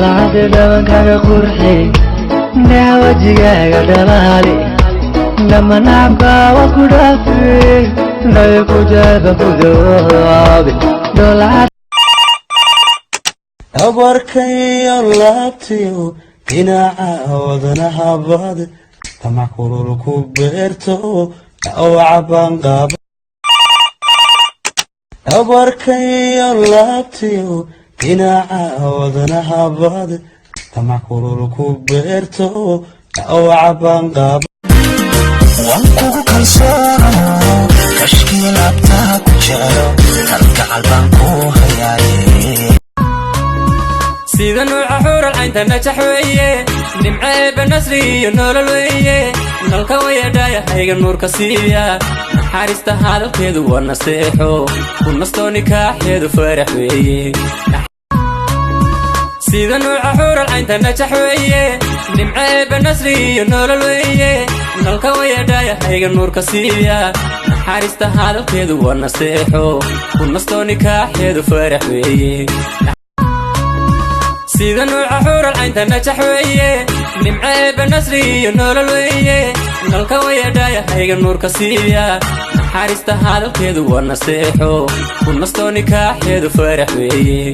Dhoolacada dhabankaaga qurxi, dheha wejigaaga dhalaali, dhamanaabka waa ku dhaafi, dhayo ku jeeba ku dawoobi dhoolacad. Dhabarkayo laabtiyo dhinaca wadnahabad tamac kulul ku beerto dhaawaca baan qaba. Dhabarkayo laabtiyo dhinaca wadnahabad tamac kulul ku beerto dhaawaca baan qaba. Waan kugu kalsoonaho, kashkii laabtaa ku jeclo, kalgacal baan ku hayaaye. Sida nuuca xuural caynta najax weeye, nimco Eebbe, nasri iyo nolol weeye, nalka wayadhaaya hayga nuurka siiya. Naxariista hadalkeedu waa naseexo, ku nastoo nikaaxeedu farax weeye. Sida nuuca xuural caynta najax weeye, nimco Eebbe, nasri iyo nolol weeye, nalka wayadhaaya hayga nuurka siiya. Naxariista hadalkeedu waa naseexo, ku nastoo nikaaxeedu farax weeye. Sida nuuca xuural caynta najax weeye, nimco Eebbe, nasri iyo nolol weeye, nalka wayadhaaya hayga nuurka siiya. Naxariista hadalkeedu waa naseexo, ku nastoo nikaaxeedu farax weeye.